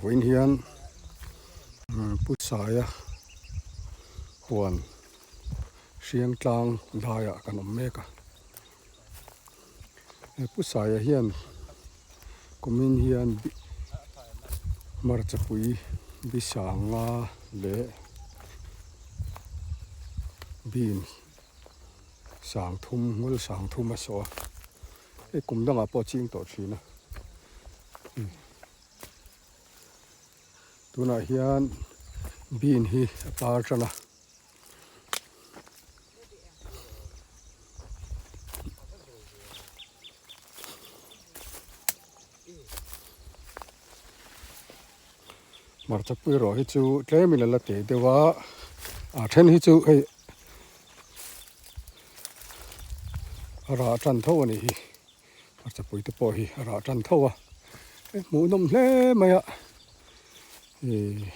Vawiin hian Pu Saia huan hriang tlang laiah kan awm mek a. He Pu Saia hian kumin hian hmarchapui bisanga leh bean Sangthum hmul sangthum a sawh a, hei kum dangah pawh a ching tawh thin a, tunah hian bean hi a par tan a. Hmarchapui erawh hi chu tlemin a la teh deuh a, a then hi chu hei a rah tan tho a nih hi hmarchapui te pawh hi a rah tan tho a hei hmuhnawm hle mai a ihh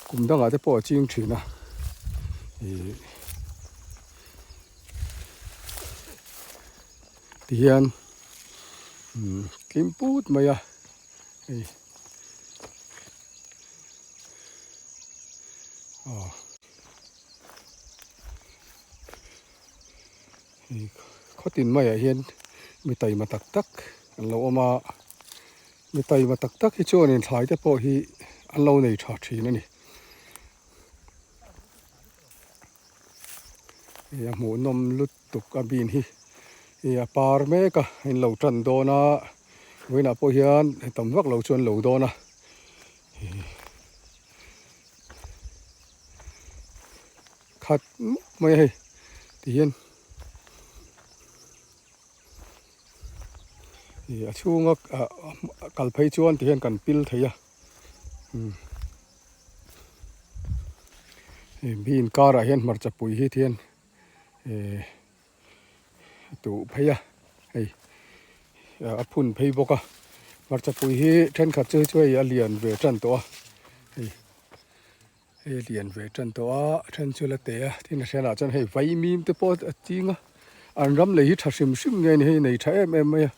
kum dangah te pawh a ching thin a ihh tihian umm tlim put mai a hei aw hei khawtin maiah hian mi taima tak tak an lo awm a. Mi taima tak tak hi chuanin thlai te pawh hi an lo nei tha thin a ni. Hei a hmuhnawm lutuk a bean hi hei a par mek a a in lo tan dawn a vawiinah pawh hian hei tam vak lo chu an lo dawn a khat mup mai a hei tihian. Ih a chhunga ah kal phei chuan ti hian kan pil thei a umm hei mi inkarah hian hmarcha pui hi ti hian eh a tuh phei a hei a phun phei bawk a hmarcha pui hi thenkhat chu hei a lian ve tan tawh a hei. Hei a lian ve tan tawh a, a then chu la teh a, tin a hriatah chuan hei vaimim te pawh a ching a, an ram lei hi tha hrim hrim nge ni hei nei tha em em mai a,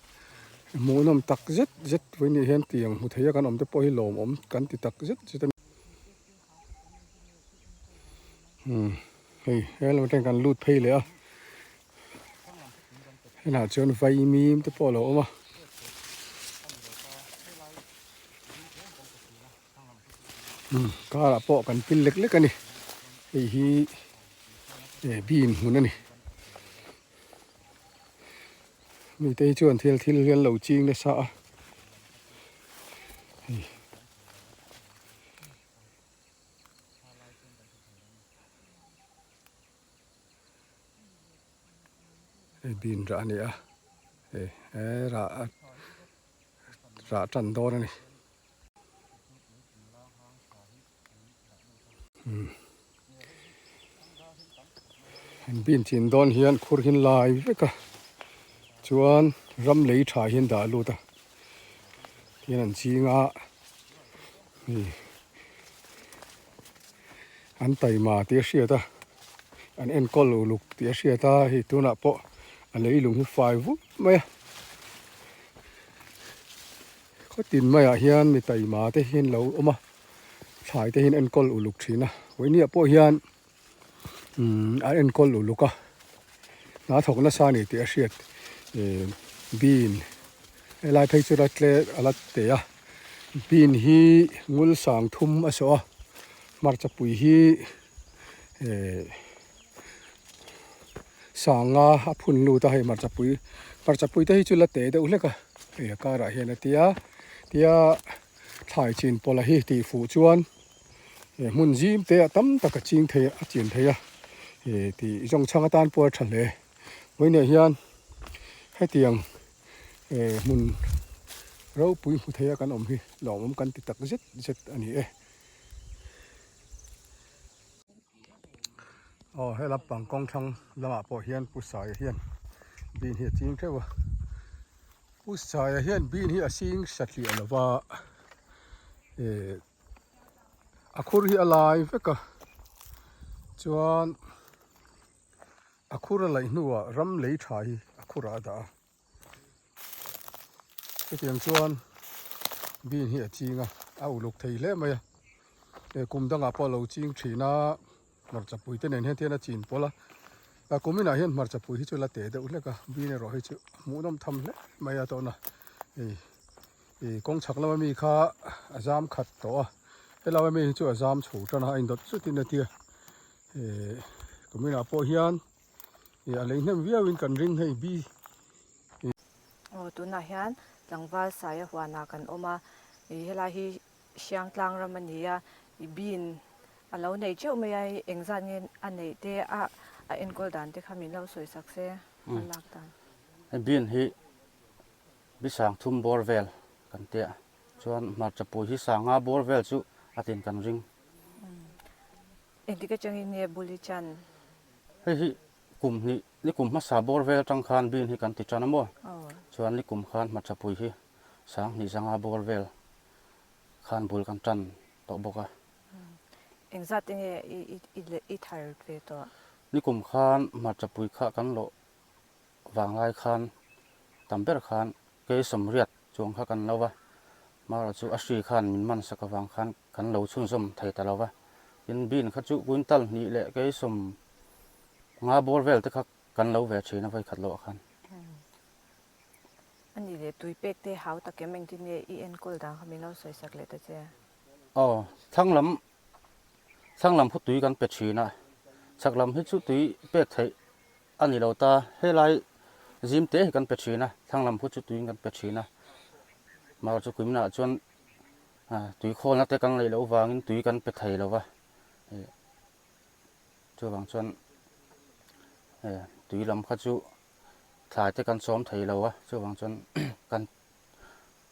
hmuhnawm tak zet zet vawiin hian tiang hmu thei a kan awm te pawh hi lawmawm kan ti tak zet zet a ni. Umm hei he lam atangin kan lut phei leh a, Henah chuan vaimim te pawh a lo awm a. Car ah pawh kan pil lek lek a ni hei hi eh bean hmun a ni mite hi chuan thil thil hi an lo ching nasa a hei. Hei bean rah a ni a hei he rah rah tan dawn a ni. An bin chin dawn hian khur hin lai vek a chuan ram lei tha hian dah lut a tihian an ching a hei an taima tih a hriat a an enkawl uluk tih a hriat a hei tunah pawh a leilung hi fai vut mai a. Khawtin maiah hian mi taima te hi an lo awm a, thlai te hi an enkawl uluk thin a, vawinia pawh hian umm an enkawl uluk a, hna thawk nasa a ni tih a hriat eh bean helai phei chu la tle a la te a, bean hi ngul sang thum a sawh a, hmarchapui hi eh. Sanga a phun lut a hei hmarchapui hmarchapui te hi chu la te deuh hlek a hei a karah hian a tia tia thlai chin pawlh a hi tih fuh chuan eh hmun zim te ah tam tak a ching thei a chin thei a eh tih zawng chhang atan pawh a tha hle vawiinah hian hetiang eh hmun ropui hmu thei a kan awm hi lawmawm kan ti tak zet zet a ni e. Aw he lampang kawng thlang lamah pawh hian Pu Saia hian bean hi a ching theuh a Pu Saia hian bean hi a sing satliah lo va eh a khur hi a lai vek a chuan a khur a laih hnuah ram lei tha hi a khurah a dah a. Chutiang chuan. Bean hi a ching a, a uluk thei hle mai a. Eh kum dangah pawh a lo ching thin a, hmarcha pui te nen hian tihian a chin pawlh a. A kum inah hian hmarcha pui hi chu la teh deuh hlek a, bean erawh hi chu hmuhnawm tham hle mai a tawna hei ih kawng chhak lama mi kha a zam khat tawh a, helai ami hi chu a zam chho tan a, a indawt chutin a tia eh kum inah pawh hian ih a lei hnem viauin kan ring hei bi. Aw tunah hian tlangval saia huanah kan awm a, ih helai hi Hriangtlang ram a ni a, i bean a lo nei teuh mai a, engzat nge a neih te a a enkawl dan te kha min lo sawi sak se a lak dan. Hei bean hi bisang thum bawr vel kan tia chuan hmarcha pui hi sanga bawr vel chu a tin kan ring. Engtik atangin nge bul i chan? Hei hi kum hnih ni kum hmasa bawr vel atang khan bean hi kan ti tan a maw? Chuan ni kum khan hmarcha pui hi sang hnih zanga bawr vel khan bul kan tan tawh bawk a. Engzat te nge i thar ve tawh? Nikum khan hmarcha pui kha kan lawh vanglai khan tam ber khan kei sawmriat chuang kha kan lo va, hmara chu a hri khan min man sak avang khan kan lo chhunzawm thei ta lo va. Tin, bean kha chu quintal hnih leh kei sawm nga bawr vel te kha kan lo ve thin a vawikhat loh ah khan. A nih leh tui pek te hau tak em engtin nge i enkawl dan kha min lo sawi sak leh ta che? Aw, thlang lam, thlang lam khu tui kan pe thin a, chhak lam hi chu tui pek theih a ni lo ta, helai zim te hi kan pe thin a, thlang lam khu chu tuiin kan pe thin a, mahse chu kuiminah chuan tui khawlna te kan neih loh vangin tui kan pe thei lo va, chuvang chuan tui lam kha chu Thlai te kan sawm thei lo a, chuvang chuan kan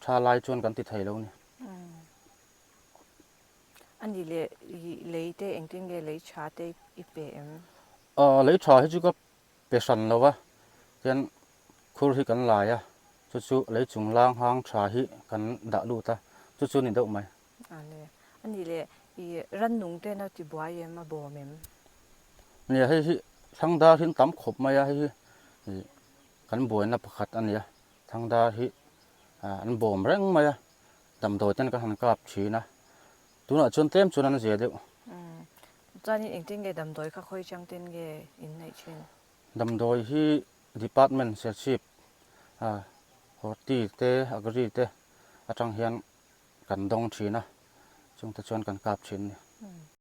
tha lai chuan kan ti thei lo a ni. A nih leh lei te engtin nge lei tha te i pe em? Aw lei tha hi chu ka pe hran lo a, tian khur hi kan lai a, chu chu lei chung lang hang tha hi kan dah lut a, chu chu ni deuh mai. A le, a nih leh i rannung te na ti buai em a bawm em? Nia hei hi Thangdar hi an tam khawp mai a, hei hi kan buaina pakhat a nia, Thangdar hi an bawm reng mai a, damdawi ten kan han kap thin a, tunah chuan tlem chuan an zia deuh. Chuanin engtin nge damdawi kha khawi chang ten nge in neih thin? Damdawi hi department serchhip horti te agri te atang hian kan dawng thin a, chungte chuan kan kap thin a ni.